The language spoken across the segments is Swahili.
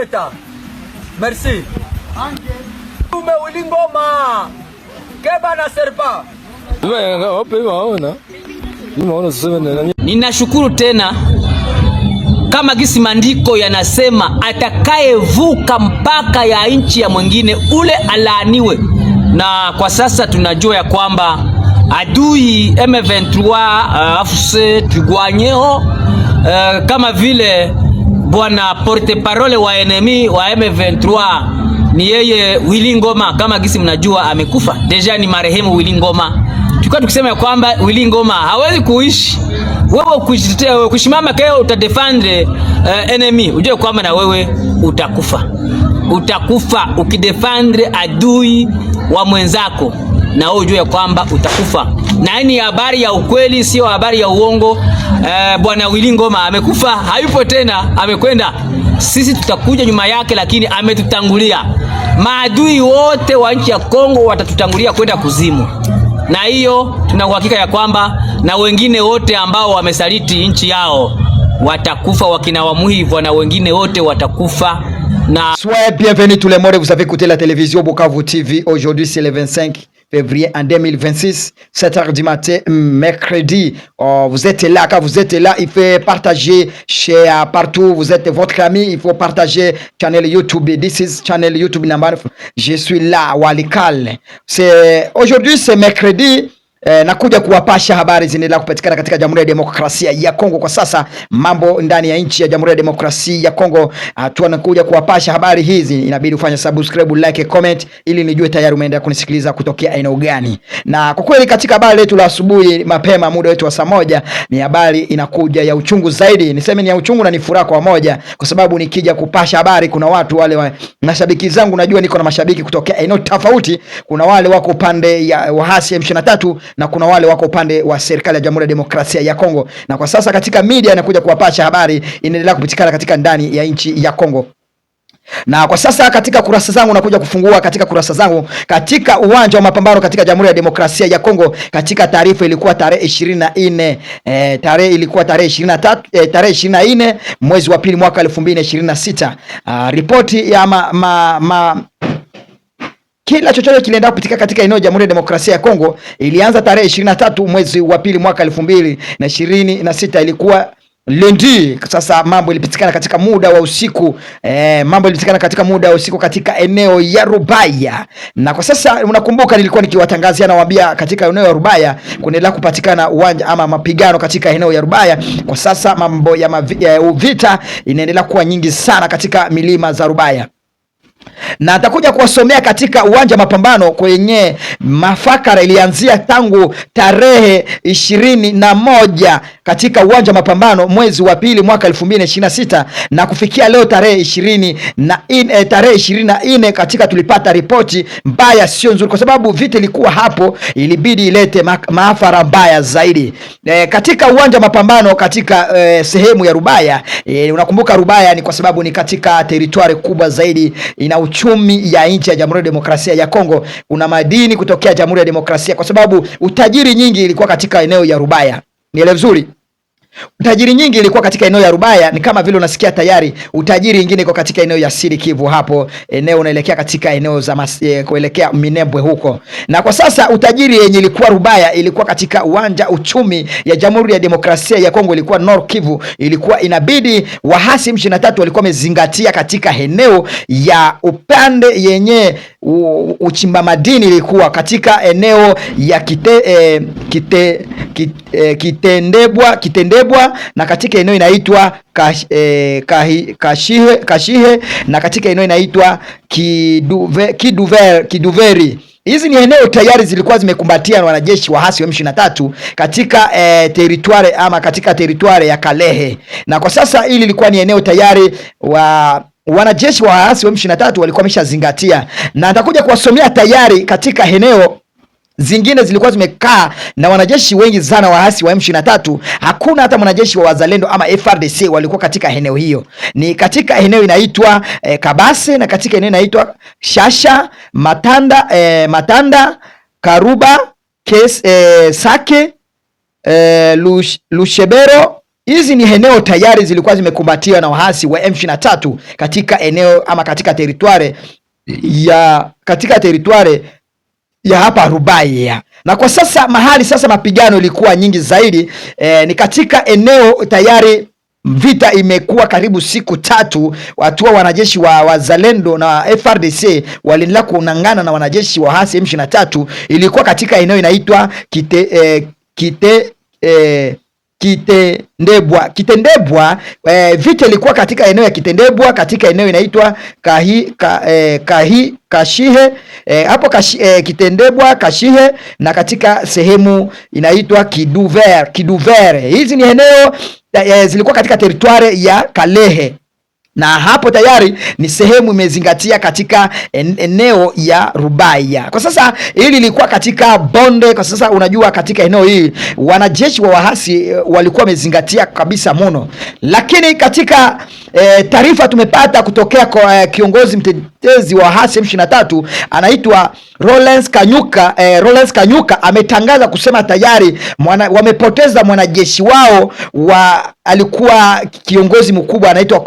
Ingeta. Merci. Tume Willy Ngoma. Keba na serpa. Ninashukuru tena kama gisi maandiko yanasema, atakayevuka mpaka ya nchi ya mwingine ule alaaniwe. Na kwa sasa tunajua ya kwamba adui M23 AFC Twirwaneho kama vile bwana porte parole wa ennemi wa M23 ni yeye Willy Ngoma, kama gisi mnajua amekufa déjà, ni marehemu Willy Ngoma. Tulikuwa tukisema ya kwamba Willy Ngoma hawezi kuishi wewe kujitetea, wewe kushimama keo utadéfendre ennemi, ujue kwamba na wewe utakufa, utakufa ukidéfendre adui wa mwenzako, na wewe ujue kwamba utakufa. Na hii ni habari ya ukweli, sio habari ya uongo. Bwana Willy Ngoma amekufa, hayupo tena, amekwenda. Sisi tutakuja nyuma yake, lakini ametutangulia. Maadui wote wa nchi ya Kongo watatutangulia kwenda kuzimu, na hiyo tuna uhakika ya kwamba na wengine wote ambao wamesaliti nchi yao watakufa, wakina Wamuhivwa na wengine wote watakufa na Soyez bienvenus tout le monde, vous avez écouté la télévision Bukavu TV. Aujourd'hui, c'est le 25 février en 2026, 7h du matin, mercredi. Oh, vous êtes là, quand vous êtes là, il faut partager, share partout. Vous êtes votre ami, il faut partager channel YouTube. This is channel YouTube number. Je suis là, Walikale. C'est aujourd'hui, c'est mercredi. Nakuja kuwapasha habari zinaendelea kupatikana katika Jamhuri ya Demokrasia ya Kongo kwa sasa, mambo ndani ya nchi ya Jamhuri ya Demokrasia ya Kongo. Tunakuja kuwapasha habari hizi, inabidi ufanye subscribe, like, comment ili nijue tayari umeendelea kunisikiliza kutokea eneo gani. Na kwa kweli katika habari letu la asubuhi mapema, muda wetu wa saa 1, ni habari inakuja ya uchungu zaidi. Niseme ni ya uchungu na ni furaha kwa moja, kwa sababu nikija kupasha habari kuna watu wale wa mashabiki zangu, najua niko na mashabiki kutokea eneo tofauti. Kuna wale wako upande ya waasi M23 na kuna wale wako upande wa serikali ya Jamhuri ya Demokrasia ya Kongo, na kwa sasa katika media inakuja kuwapasha habari inaendelea kupatikana katika ndani ya nchi ya Kongo na kwa sasa katika kurasa zangu nakuja kufungua katika kurasa zangu katika uwanja wa mapambano katika Jamhuri ya Demokrasia ya Kongo. Katika taarifa ilikuwa tarehe 24, tarehe ilikuwa tarehe 23, tarehe 24 mwezi wa pili mwaka 2026. Ripoti ya ma kila chochote kilienda kupitika katika eneo la Jamhuri ya Demokrasia ya Kongo ilianza tarehe 23 mwezi wa pili mwaka 2026, ilikuwa lundi. Sasa mambo ilipitikana katika muda wa usiku, mambo ilipitikana katika muda wa usiku katika eneo ya Rubaya, na kwa sasa unakumbuka nilikuwa nikiwatangazia nawaambia katika eneo ya Rubaya kunaendelea kupatikana uwanja ama mapigano katika eneo ya Rubaya. Kwa sasa mambo ya vita inaendelea kuwa nyingi sana katika milima za Rubaya na atakuja kuwasomea katika uwanja wa mapambano kwenye mafakara ilianzia tangu tarehe 21 katika uwanja wa mapambano mwezi wa pili mwaka 2026 na kufikia leo tarehe 24, tarehe 24 katika tulipata ripoti mbaya, sio nzuri, kwa sababu vita ilikuwa hapo, ilibidi ilete maafara mbaya zaidi katika uwanja wa mapambano katika sehemu ya Rubaya. Unakumbuka Rubaya ni kwa sababu ni katika territoire kubwa zaidi, ina uchumi ya nchi ya Jamhuri ya Demokrasia ya Kongo. Kuna madini kutokea Jamhuri ya Demokrasia, kwa sababu utajiri nyingi ilikuwa katika eneo ya Rubaya. Nielewe vizuri. Utajiri nyingi ilikuwa katika eneo ya Rubaya, ni kama vile unasikia tayari utajiri ingine iko katika eneo ya Sud Kivu, hapo eneo unaelekea katika eneo za kuelekea Minembwe huko. Na kwa sasa utajiri yenye ilikuwa Rubaya ilikuwa katika uwanja uchumi ya Jamhuri ya Demokrasia ya Kongo, ilikuwa Nord Kivu, ilikuwa inabidi wahasi M23 walikuwa wamezingatia katika eneo ya upande yenye uchimba madini, ilikuwa katika eneo ya Kitendebwa na katika eneo inaitwa Kashihe na katika eneo inaitwa Kiduveri. Hizi ni eneo tayari zilikuwa zimekumbatia na wanajeshi waasi wa M23 katika territoire ama katika territoire ya Kalehe, na kwa sasa hili lilikuwa ni eneo tayari wa wanajeshi wa waasi wa M23 walikuwa wameshazingatia, na nitakuja kuwasomea tayari katika eneo zingine zilikuwa zimekaa na wanajeshi wengi sana waasi wa M23. Hakuna hata mwanajeshi wa wazalendo ama FARDC walikuwa katika eneo hiyo. Ni katika eneo inaitwa Kabase na katika eneo inaitwa Shasha Matanda, Karuba, Sake, Lushebero. Hizi ni eneo tayari zilikuwa zimekumbatiwa na waasi wa M23 katika eneo ama katika territoire ya hapa Rubaya. Na kwa sasa mahali sasa mapigano ilikuwa nyingi zaidi ni katika eneo tayari vita imekuwa karibu siku 3. Watu wa wanajeshi wa wazalendo na FRDC waliendelea kunangana na wanajeshi wa waasi M23. Ilikuwa katika eneo inaitwa Kitendebwa. Kitendebwa, vita ilikuwa katika eneo ya Kitendebwa, katika eneo inaitwa Kahi, ka, Kahi Kashihe, hapo Kitendebwa Kashihe, na katika sehemu inaitwa Kiduver. Kiduver. Hizi ni eneo zilikuwa katika territoire ya Kalehe, na hapo tayari ni sehemu imezingatia katika eneo ya Rubaya. Kwa sasa hili lilikuwa katika bonde. Kwa sasa unajua katika eneo hili wanajeshi wa waasi walikuwa wamezingatia kabisa muno, lakini katika taarifa tumepata kutokea kwa kiongozi mtetezi wa waasi M23 anaitwa Lawrence Kanyuka. Lawrence Kanyuka ametangaza kusema tayari wamepoteza mwanajeshi wao wa alikuwa kiongozi mkubwa anaitwa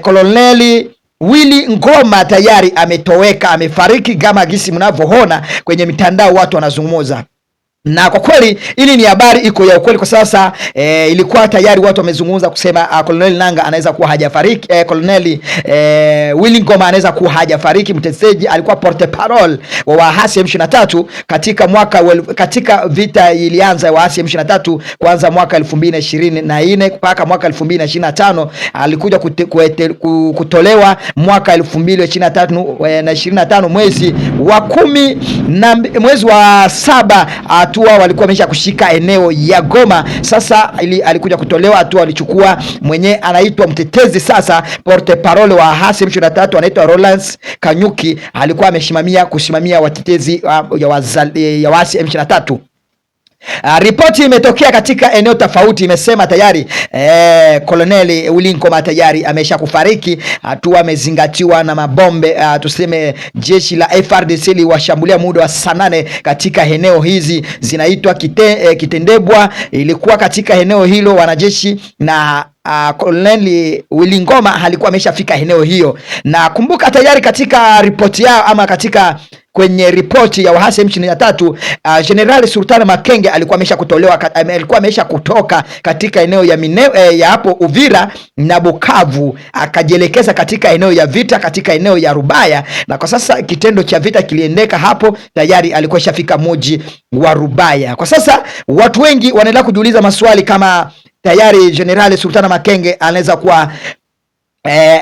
Koloneli Willy Ngoma tayari ametoweka, amefariki kama gisi mnavyoona kwenye mitandao watu wanazungumza. Na kwa kweli hili ni habari iko ya ukweli kwa sasa. Ilikuwa tayari watu wamezungumza kusema Colonel Nanga anaweza kuwa hajafariki, Colonel Willy Ngoma anaweza kuwa hajafariki. Mtetezi alikuwa porte parole wa waasi M23 katika mwaka katika vita ilianza waasi M23 kuanza mwaka 2024 mpaka mwaka 2025. Alikuja kutolewa mwaka 2023 na 25 mwezi wa 10 na mwezi wa 7 hatua walikuwa wamesha kushika eneo ya Goma. Sasa alikuja kutolewa hatua, walichukua mwenye anaitwa mtetezi sasa porte parole wa waasi M23 anaitwa Lawrence Kanyuki, alikuwa amesimamia kusimamia watetezi ya waasi M23. Ripoti imetokea katika eneo tofauti, imesema tayari Colonel Willy Ngoma tayari amesha kufariki, hatua amezingatiwa na mabombe. Tuseme jeshi la FRDC liwashambulia muda wa saa 8 katika eneo hizi zinaitwa Kitendebwa. Ilikuwa katika eneo hilo wanajeshi na Colonel Willy Ngoma alikuwa ameshafika eneo hiyo, na kumbuka tayari katika ripoti yao ama katika kwenye ripoti ya waasi M23, General Sultan Makenge alikuwa amesha kutolewa, alikuwa amesha kutoka katika eneo ya ya hapo Uvira na Bukavu, akajielekeza katika eneo ya vita katika eneo ya Rubaya, na kwa sasa kitendo cha vita kiliendeka hapo, tayari alikuwa shafika mji wa Rubaya. Kwa sasa watu wengi wanaendelea kujiuliza maswali kama tayari General Sultan Makenge anaweza kuwa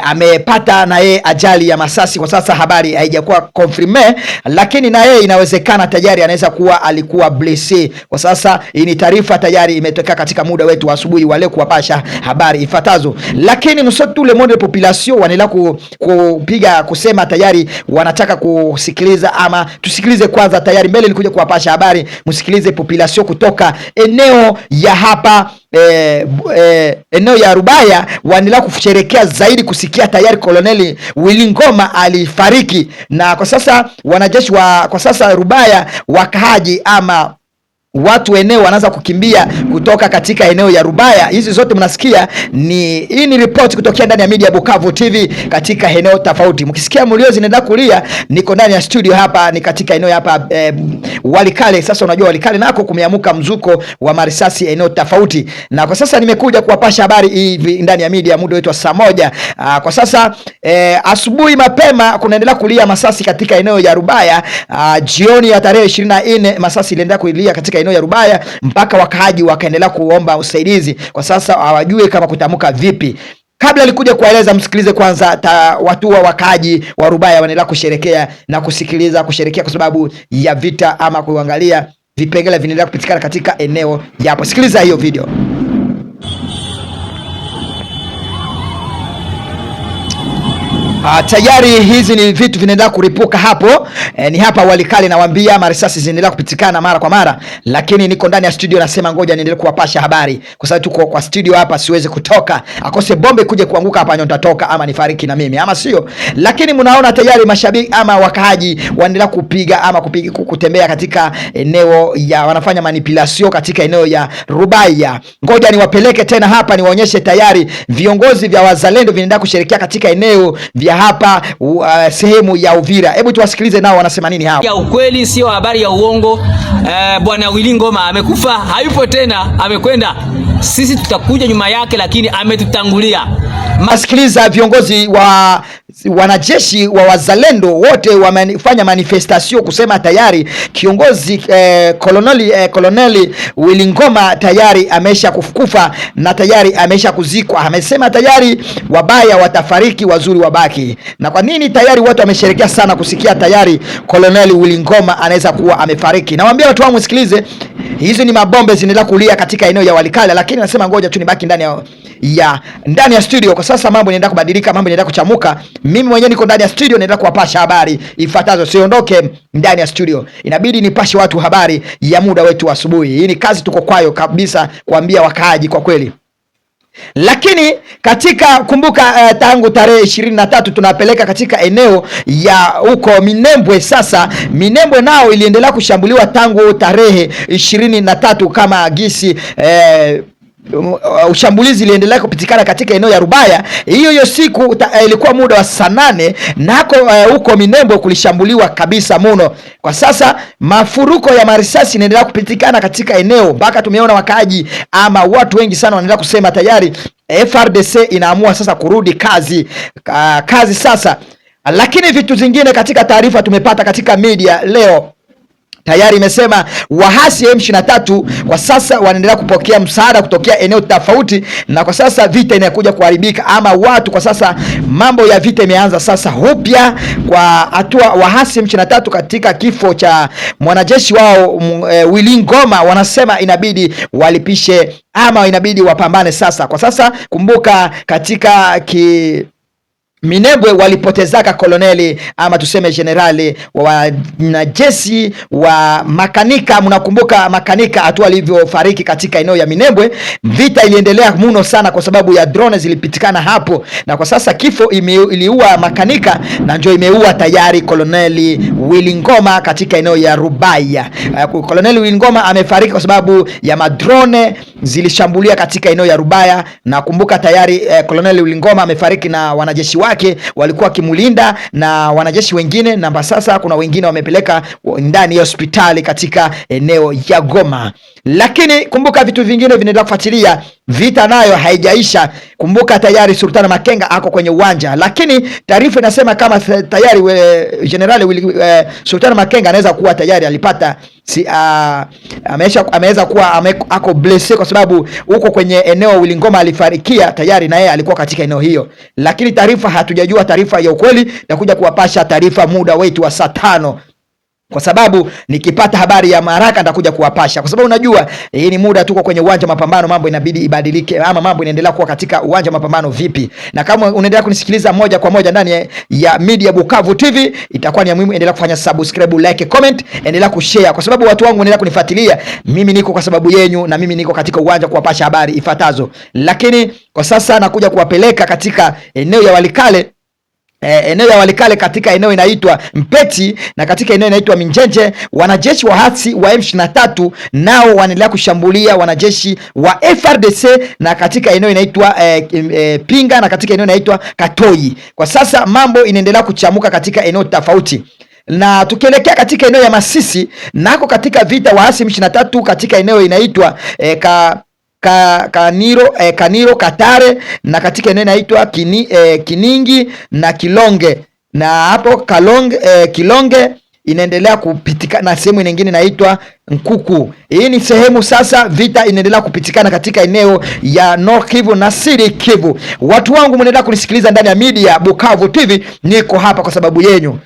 amepata na yeye ajali ya masasi. Kwa sasa habari haijakuwa confirme, lakini na yeye inawezekana tayari anaweza kuwa alikuwa blessé. Kwa sasa hii ni taarifa tayari imetoka katika muda wetu wa asubuhi wa leo kuwapasha habari ifuatazo, lakini nous tout le monde population wanaendelea kupiga kusema tayari wanataka kusikiliza ama tusikilize kwanza tayari mbele nilikuja kuwapasha habari, msikilize population kutoka eneo ya hapa eneo ya Rubaya wanaendelea kusherekea zaidi kusikia tayari Colonel Willy Ngoma alifariki, na kwa sasa wanajeshi wa kwa sasa Rubaya wakaaji ama watu eneo wanaanza kukimbia kutoka katika eneo ya Rubaya. Hizi zote mnasikia ni hii ni report kutokea ndani ya media Bukavu TV katika eneo tofauti. Mkisikia mlio zinaenda kulia, niko ndani ya studio hapa, ni katika eneo hapa Walikale. Sasa unajua Walikale nako kumeamuka mzuko wa marisasi eneo tofauti, na kwa sasa nimekuja kuwapasha habari hivi ndani ya media muda wetu wa saa 1. Kwa sasa asubuhi mapema kunaendelea kulia masasi katika eneo ya Rubaya. Jioni ya tarehe 24 masasi iliendelea kulia katika eneo ya Rubaya mpaka wakaaji wakaendelea kuomba usaidizi. Kwa sasa hawajui kama kutamuka vipi. Kabla alikuja kueleza, msikilize kwanza watu wa wakaaji wa Rubaya wanaendelea kusherekea na kusikiliza kusherekea kwa sababu ya vita ama kuangalia vipengele vinaendelea kupitikana katika eneo yapo. Sikiliza hiyo video. Tayari hizi ni vitu vinaendelea kuripuka hapo. Ni hapa Walikale nawaambia, marisasi zinaendelea kupitikana mara kwa mara, lakini niko ndani ya studio nasema ngoja niendelee kuwapasha habari kwa sababu tuko kwa studio hapa, siwezi kutoka akose bombe kuja kuanguka hapa, nyo nitatoka ama nifariki na mimi ama sio. Lakini mnaona tayari mashabiki ama wakaaji wanaendelea kupiga ama kupiga, kutembea katika eneo ya wanafanya manipulation katika eneo ya Rubaya. Ngoja niwapeleke tena hapa niwaonyeshe tayari viongozi vya wazalendo vinaendelea kusherekea katika eneo vya hapa sehemu ya Uvira. Hebu tuwasikilize nao wanasema nini hapa. Ya ukweli sio habari ya uongo. Bwana Willy Ngoma amekufa, hayupo tena, amekwenda. Sisi tutakuja nyuma yake, lakini ametutangulia. Masikiliza, viongozi wa wanajeshi wa wazalendo wote wamefanya manifestation kusema tayari kiongozi koloneli Willy Ngoma tayari amesha kufukufa na tayari amesha kuzikwa. Amesema tayari wabaya watafariki, wazuri wabaki. Na kwa nini tayari watu wamesherekea sana kusikia tayari koloneli Willy Ngoma anaweza kuwa amefariki? Nawaambia watu wangu msikilize, hizi ni mabombe zinaendelea kulia katika eneo ya Walikale, lakini nasema ngoja tu nibaki ndani ya studio kwa sasa. Mambo yanaenda kubadilika, mambo yanaenda kuchamuka. Mimi mwenyewe niko ndani ya studio, naenda kuwapasha habari ifuatazo. Siondoke ndani ya studio, inabidi nipashe watu habari ya muda wetu wa asubuhi. Hii ni kazi tuko kwayo kabisa, kuambia wakaaji kwa kweli. Lakini katika kumbuka, tangu tarehe 23 tunapeleka katika eneo ya huko Minembwe. Sasa Minembwe nao iliendelea kushambuliwa tangu tarehe 23 kama gisi ushambulizi iliendelea kupitikana katika eneo ya Rubaya. Hiyo hiyo siku ilikuwa muda wa saa 8 nako huko Minembwe kulishambuliwa kabisa muno. Kwa sasa mafuruko ya marisasi inaendelea kupitikana katika eneo mpaka tumeona wakaaji ama watu wengi sana wanaendelea kusema tayari FRDC inaamua sasa kurudi kazi, kazi sasa. Lakini vitu zingine katika taarifa tumepata katika media leo tayari imesema waasi M23 kwa sasa wanaendelea kupokea msaada kutokea eneo tofauti, na kwa sasa vita inakuja kuharibika ama watu kwa sasa, mambo ya vita imeanza sasa upya kwa hatua waasi M23 katika kifo cha mwanajeshi wao Willy Ngoma, wanasema inabidi walipishe ama inabidi wapambane sasa. Kwa sasa kumbuka katika Minembwe walipotezaka koloneli ama tuseme generali wa wanajeshi wa Makanika. Mnakumbuka Makanika hatua alivyofariki katika eneo ya Minembwe. Vita iliendelea muno sana kwa sababu ya drone zilipitikana hapo, na kwa sasa kifo iliua Makanika na ndio imeua tayari koloneli Willy Ngoma katika eneo ya Rubaya. Koloneli Willy Ngoma amefariki kwa sababu ya madrone zilishambulia katika eneo ya Rubaya, na kumbuka tayari koloneli Willy Ngoma amefariki na wanajeshi wake walikuwa wakimulinda na wanajeshi wengine, na sasa kuna wengine wamepeleka ndani ya hospitali katika eneo ya Goma. Lakini kumbuka vitu vingine vinaendelea kufuatilia, vita nayo haijaisha. Kumbuka tayari Sultana Makenga ako kwenye uwanja, lakini taarifa inasema kama tayari General Sultana Makenga anaweza kuwa tayari alipata ameweza kuwa ako blessé kwa sababu huko kwenye eneo Willy Ngoma alifarikia tayari na yeye alikuwa katika eneo hiyo, lakini taarifa hatujajua taarifa ya ukweli. Nakuja kuwapasha taarifa muda wetu wa saa 5 kwa sababu nikipata habari ya haraka nitakuja kuwapasha, kwa sababu unajua hii ni muda tuko kwenye uwanja wa mapambano, mambo inabidi ibadilike, ama mambo inaendelea kuwa katika uwanja wa mapambano vipi. Na kama unaendelea kunisikiliza moja kwa moja ndani ya Media Bukavu TV, itakuwa ni ya muhimu, endelea kufanya subscribe, like, comment, endelea kushare, kwa sababu watu wangu wanaendelea kunifuatilia. Mimi niko kwa sababu yenyu, na mimi niko katika uwanja kuwapasha habari ifuatazo. Lakini kwa sasa nakuja kuwapeleka katika eneo ya Walikale. Eneo ya Walikale katika eneo inaitwa Mpeti na katika eneo inaitwa Minjenje, wanajeshi waasi wa M23 nao wanaendelea kushambulia wanajeshi wa FRDC na katika eneo inaitwa Pinga na katika eneo inaitwa Katoi. Kwa sasa mambo inaendelea kuchamuka katika eneo tofauti. Na tukielekea katika eneo ya Masisi nako katika vita waasi M23 katika eneo inaitwa Kaniro Katare na katika eneo inaitwa Kiningi na Kilonge, na hapo Kilonge inaendelea kupitikana na sehemu nyingine inaitwa Nkuku. Hii ni sehemu sasa vita inaendelea kupitikana katika eneo ya North Kivu na Sud Kivu. Watu wangu mnaendelea kunisikiliza ndani ya Media Bukavu TV, niko hapa kwa sababu yenyu.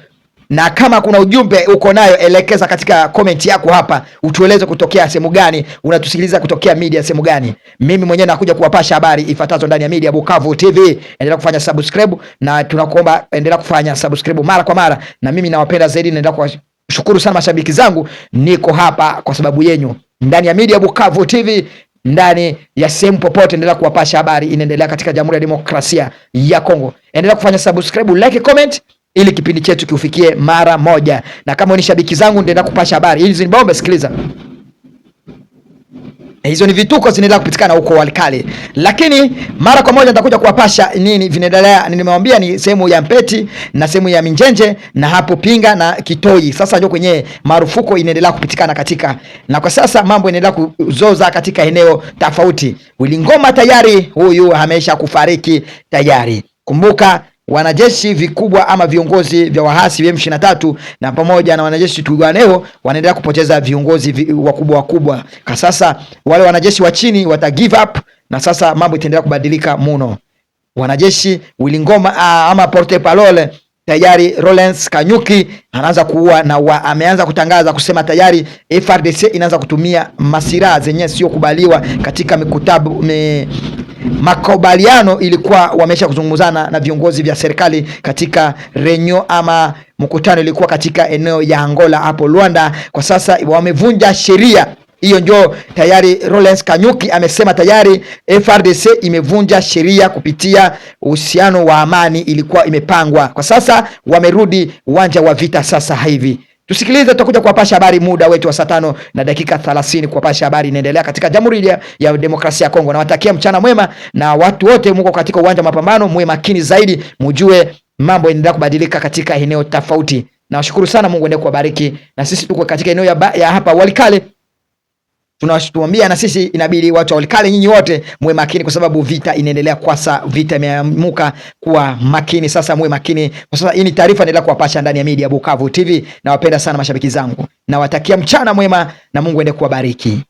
Na kama kuna ujumbe uko nayo, elekeza katika comment yako hapa, utueleze kutokea sehemu gani unatusikiliza, kutokea media sehemu gani. Mimi mwenyewe nakuja kuwapasha habari ifuatazo ndani ya media Bukavu TV. Endelea kufanya subscribe na tunakuomba endelea kufanya subscribe mara kwa mara, na mimi nawapenda zaidi, naendelea kuwashukuru sana mashabiki zangu. Niko hapa kwa sababu yenyu ndani ya media Bukavu TV ndani ya sehemu popote, endelea kuwapasha habari inaendelea katika Jamhuri ya Demokrasia ya Kongo. Endelea kufanya subscribe, like, comment ili kipindi chetu kiufikie mara moja, na kama ni shabiki zangu, ndio kupasha habari hizi. Ni bombe, sikiliza hizo ni vituko zinaendelea kupitikana huko Walikale, lakini mara kwa moja nitakuja kuwapasha nini vinaendelea. Nimewambia ni sehemu ya Mpeti na sehemu ya Minjenje na hapo Pinga na Kitoi. Sasa ndio kwenye marufuko inaendelea kupitikana katika, na kwa sasa mambo inaendelea kuzoza katika eneo tofauti. Willy Ngoma tayari huyu amesha kufariki tayari. Kumbuka wanajeshi vikubwa ama viongozi vya waasi vya M23 na pamoja na wanajeshi Twirwaneho wanaendelea kupoteza viongozi wakubwa wakubwa. Kwa sasa wale wanajeshi wa chini wata give up, na sasa mambo itaendelea kubadilika muno. Wanajeshi Willy Ngoma ama porte parole tayari Lawrence Kanyuki anaanza kuua na ameanza kutangaza kusema tayari FARDC inaanza kutumia masiraha zenye sio kubaliwa katika mikutabu makubaliano ilikuwa wamesha kuzungumzana na viongozi vya serikali katika renyo ama mkutano ilikuwa katika eneo ya Angola hapo Luanda. Kwa sasa wamevunja sheria hiyo, ndio tayari Lawrence Kanyuki amesema tayari FARDC imevunja sheria kupitia uhusiano wa amani ilikuwa imepangwa. Kwa sasa wamerudi uwanja wa vita sasa hivi. Tusikilize, tutakuja kuwapasha habari muda wetu wa saa 5:30 kuwapasha habari inaendelea katika Jamhuri ya Demokrasia ya Kongo. Nawatakia mchana mwema na watu wote muko katika uwanja wa mapambano, muwe makini zaidi, mujue mambo yanaendelea kubadilika katika eneo tofauti. Nawashukuru sana, Mungu endelee kuwabariki. Na sisi tuko katika eneo ya hapa Walikale, tunawatuambia na sisi inabidi watu wa Walikale nyinyi wote muwe makini, kwa sababu vita inaendelea kwa sasa, vita imeamuka kuwa makini sasa, muwe makini kwa sasa. Hii ni taarifa inaendelea kuwapasha ndani ya media Bukavu TV. Nawapenda sana mashabiki zangu, nawatakia mchana mwema na Mungu endelee kuwabariki.